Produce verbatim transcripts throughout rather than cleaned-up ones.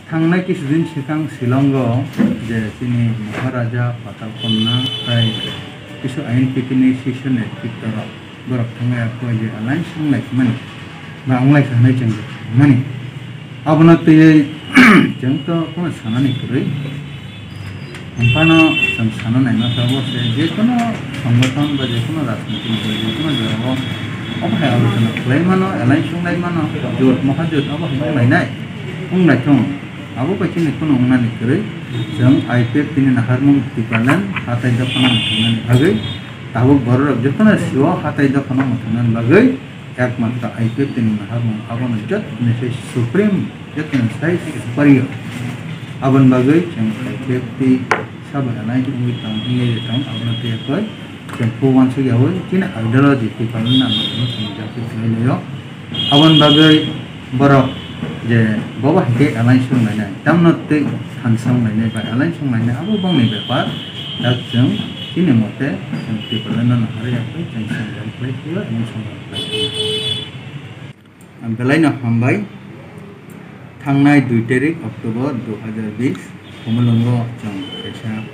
Thangnai kisu din swkang Shillongo je chini Maharaja Patal Konna tei kisu I N P T ni session ni Twitter rok borok thangnai ako je alliance wnglai mani ba wnglai sa hinwi chwng mani. Abono twiwi chwng to kono sanani kwrwi. Phano chwng sana naima tabuk se je kono songothon ba je kono rajniti ba je kono jorao obo hai alochona khlai mano, alliance wnglai mano, jot mohajot obo hai wnglainai, wnglai thung. Abo bai chini kono wngnani kwrwi chwng I P F T ni naharmung Tipraland hatai dophano mwthungnani bagwi tabuk bororok jotono sio hatai dophano mwthungnani bagwi Ekmatro I P F T ni naharmung abono jotoni sai supreme, jotoni sai superior. Aboni bagwi chwng I P F T sabo alliance wngwi tong, wngwi tong, abono tei koi chwng kho uansuk yaui chini ideology Tipraland ni nangmano chwng jati khlai laio. Aboni bagwi borok je bobo hai khe alliance wnglainai, tamno tei thansa wnglainai ba alliance wnglainai abo bongni bepar. Dak chwng chini mote chwng Tipraland no naharwi yakwi chwng songram khlai phio, emon songram khlai phio. Ang belai no hambai. Thangnai dui tarik October dui hajar bis, Khumulwngo chwng kaisa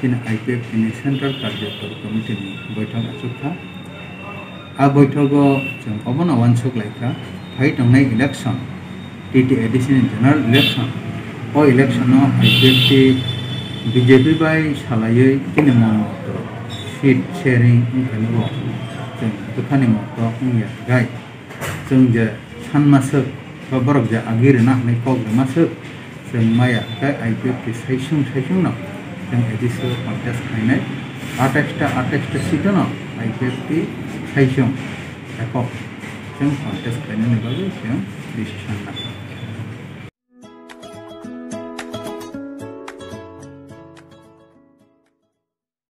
chini I P F T ni Central Karjakari Committee ni boithok achuk kha. A boithogo chwng obono uansuk lai kha, phai tongnai election, T T A D C ni general election, o election o I P F T B J P bai salaiwi chini mon moto seat sharing wngkha ni bo chwng bwkhani moto wngya gai. Chwng je sanma swk ba borok je agi rwna hwnwi kok rwma swk, chwng maya hwnkhe I P F T saisung saisung no chwng A D C o contest khlainai. Atais ta, atais ta seat no I P F T saisung ekok chwng contest khlainani bagwi chwng decision nakha.